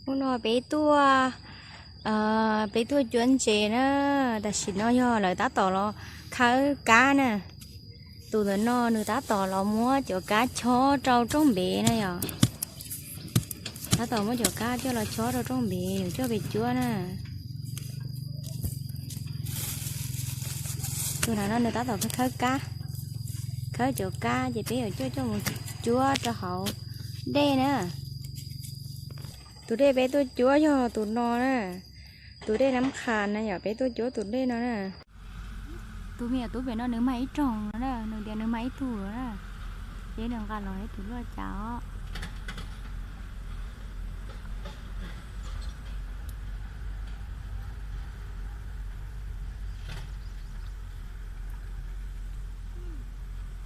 Hnub no peb tuaj, peb tuaj cuab ntses na, tam sim no yog lawv tab tom los khawb kab na. Tus ntawm no nws tab tom los muab cov kab chob rau rooj npev na yom. Tab tom muab cov kab coj los chob rau rooj npev yuav coj pem cuab na. Tus ntawm no nws tab tom khawb kab, khawb cov kab ces peb yuav coj coj mus cuab rau hauv dej na. Tus dej peb tuaj cuab yog tus no na, tus dej Nab Qha na yom, peb tuaj cuab tus dej no na. Tus me nyuam tub pem no nws mag ib rooj no na, nws tias nws mag ib tug na. Ces nws nqa los ib tug luaj cas os.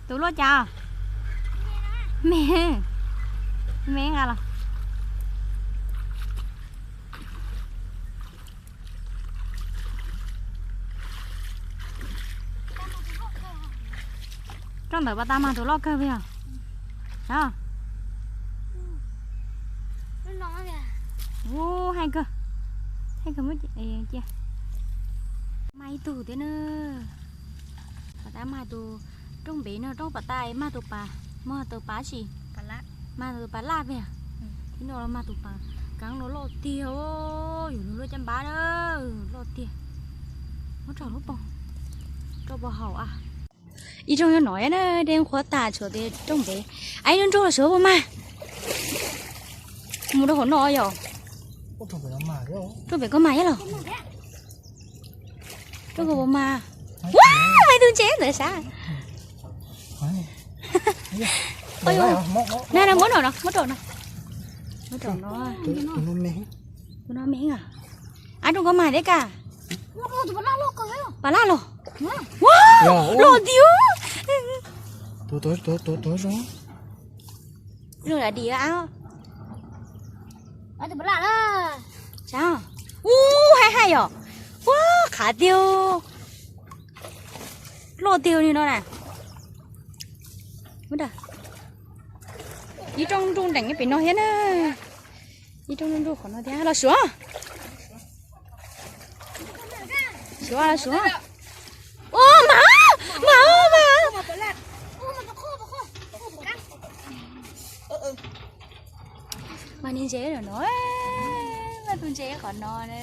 Tus luaj cas? Me, me nqa los. Rooj ntawd pas tas mag tus loj kawg li os. Ub, hais kawg, hais kawg muab cia. Mag ib tug thiab na. Pas tas mag tus rooj npev no, rooj pas tas mag tus pas, mag tus pas tsi, mag tus pas laj pem. Ib no los mag tus pas kab no loj tiag, yus nws luaj caj npab na, loj tiag. Muab rau lub pob, rau pob haum a. Ib rooj nyob no na, dej qhuav tas tshuav tias rooj npev. Ib nub nrog los suav puas mag? Mus rau hauv no yom. Rooj pem koj mag thiab los? Rooj koj puas mag? Ua, mag tus ntses ntawd sav. Na, na, muab no, muab rau no. Muab rau no. Tus no me a. Ab, rooj koj mag thiab ka? Pas laj los? Ua, los tiag. Zoo dav dim a. Ub, hais hais yom. Ua, qhav tiag. Loj tiag li no na. Ib rooj nruj nreem nyob pem no thiab na. Ib rooj nruj nruj qhov no thiab los suav. Suav los suav. Ua, mag, mag, mag. Mag niag ntses no, mag tus ntses qhov no na.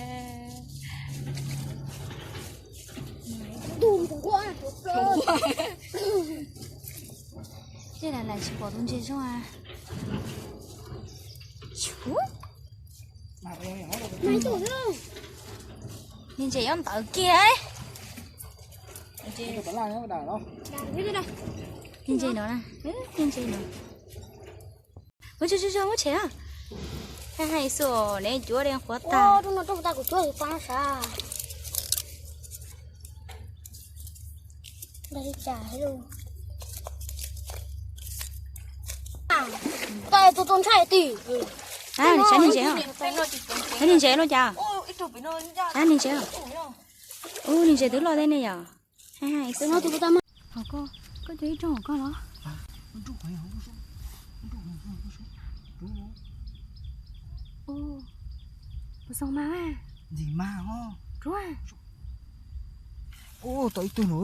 Tej lam lam tsis pom tus ntses zoo a. Niag ntses yob ntawd kiag. Niag ntses no, niag ntses no. Ua tsuag tsuag tsuag muab tshem. Hais hais xwb ne, cuab dej qhuav tag. Saib niag ntses, saib niag ntses luaj cas. Saib niag ntses. Ub, niag ntses twb loj thiab ne yom. Hais hais xwb. Koj cov ib rooj hauv koj los? Ua, puas zoo mas? Ntxim mas os. Ub, tau ib tug no.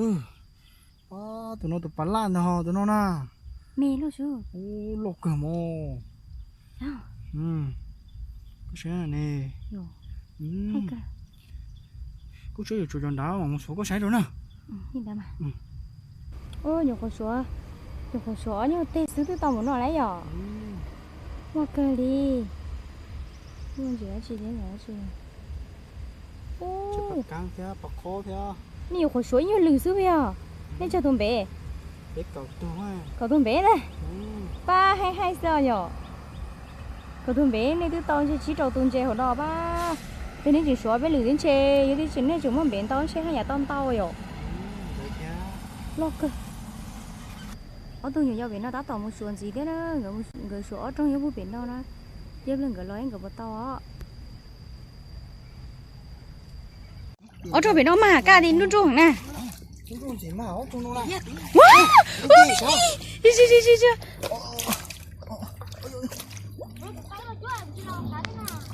Tus no tus pas laj ntag, tus no na. Me loj su. Ub, loj kawg mog. Koj saib ne. Koj saib yuav tsuas cov nrad mus suav koj saib rau na. Nyuam qhuav suav, nyuam qhuav suav ob nyuag teg xwb twb tau mus no lawm yom. Muaj kawg li. Muaj ntsis dab tsi thiab, ntsis dab tsi. Nej nyuam qhuav suav ib nyuag lwm xwb puas yog? Nej tsawg tus npev? Kaum tus npev na. Pab haib haib xwb yom. Kaum tus npev nej twb tau ntshe tsib rau tus ntses hauv no pab. Ces nej tseem suav peb lwm thiab ntshe yog tias nej tseem muaj npev ntau ntshe haj yam tau ntau yom. Loj kawg. Ob tug nyuam yaus pem no tab tom mus suav ntxiv thiab na, nkawd suav ob rooj nyob puag pem no na. Yog li nkawd los nkawd puas tau os. Ob rooj pem no mas kaj li nruj nruj na. Ua, ua, ua,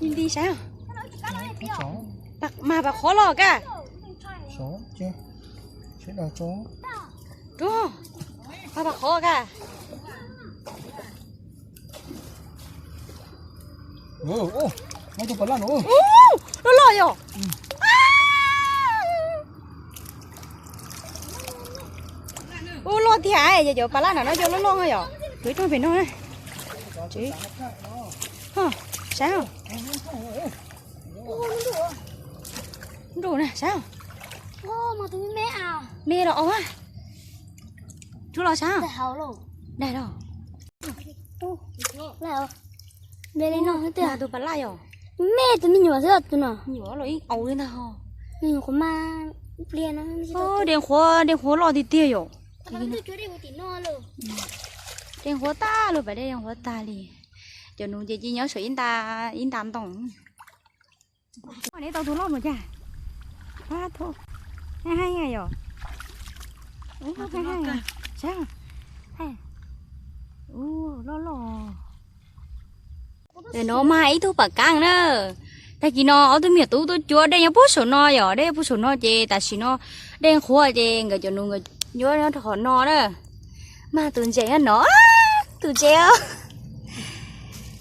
ua. Nti saib. Mas pas qhov los kaj. Rub, mas pas qhov kaj. Loj loj yom. Ub, loj tiag, yog cov pas laj no no yog loj loj yom. Rub rooj pem no. Saib. Nruj na, saib. Me los os. Rub los saib. Daig los. Tus pas laj yom. Me tus me nyuam xwb tus no. Nyuam los ib aus li ntag ho. Me nyuam qhuav mas ib pliag no. Dej qhuav, dej qhuav loj tiag tiag yom. Dej qhuav tag lug, pas dej qhuav tag li. Cov nus ces cia nyob saum ib nta, ib nta ntoo. Neb tau tus loj mus cas? Pab tho. Haib haib yom. Saib. Loj loj. Ntawm no mas ib tug pas kaab na. Tag kis no ob tug me nyuam tub tuaj cuab dej nyob puag saum no yom, dej puag saum no ces tam sim no dej qhuav ces nkawd cov nus nkawd cuab nyob rau hauv no na. Mas tus ntses nyob no, tus ntses os.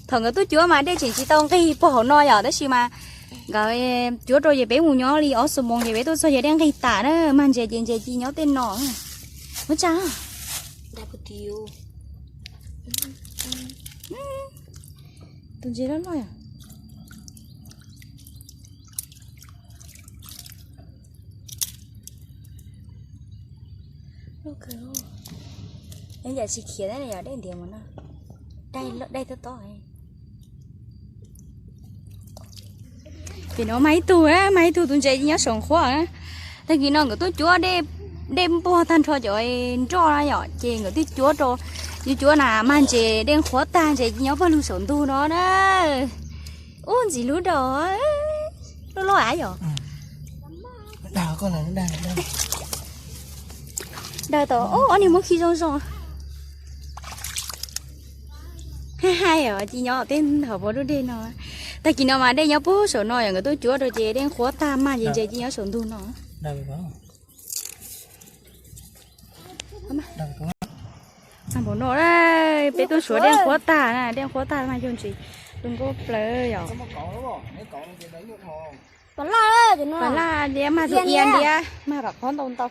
Thaum nkawd tuaj cuab mas dej tseem tsis tau nqig puag hauv no yom, tab sis mas nkawd cuab rau ces peb mus nyob li ob xuab moos ces peb tuaj txog ces dej nqig tas na, mas ntses ces ntses cia nyob tej no. Muab tsa. Tus ntses loj loj yom. Nyob cas tsis khiav yog dej ntiav mus no. Dej tob tob. Pem no mas ib tug, mas ib tug tus ntses nyob saum qhuav. Tag kis no nkawd tuaj cuab dej npuag tag nrho cov nroj na yom, ces nkawd twb cuab rau, yuav cuab na mas ntses dej qhuav tag ntses nyob pawg lug saum ntug no na. Ub, ntxiv lub daus, loj loj av yom. Daws tau, ob niag muab khi zoo zoo. Haib haib os, cia nyob tej hauv paus dub dej no. Tag kis no mas dej nyob puag saum no yom, nkawd tuaj cuab rau ces dej qhuav tag mas ces ntses cia nyob saum ntug no. Npaum no, peb tuaj suav dej qhuav tag na, dej qhuav tag mas yog ntses zoo nkauj plaws yom. Pas laj diav, mas tus ia diav, mas pas qhov ntau ntau.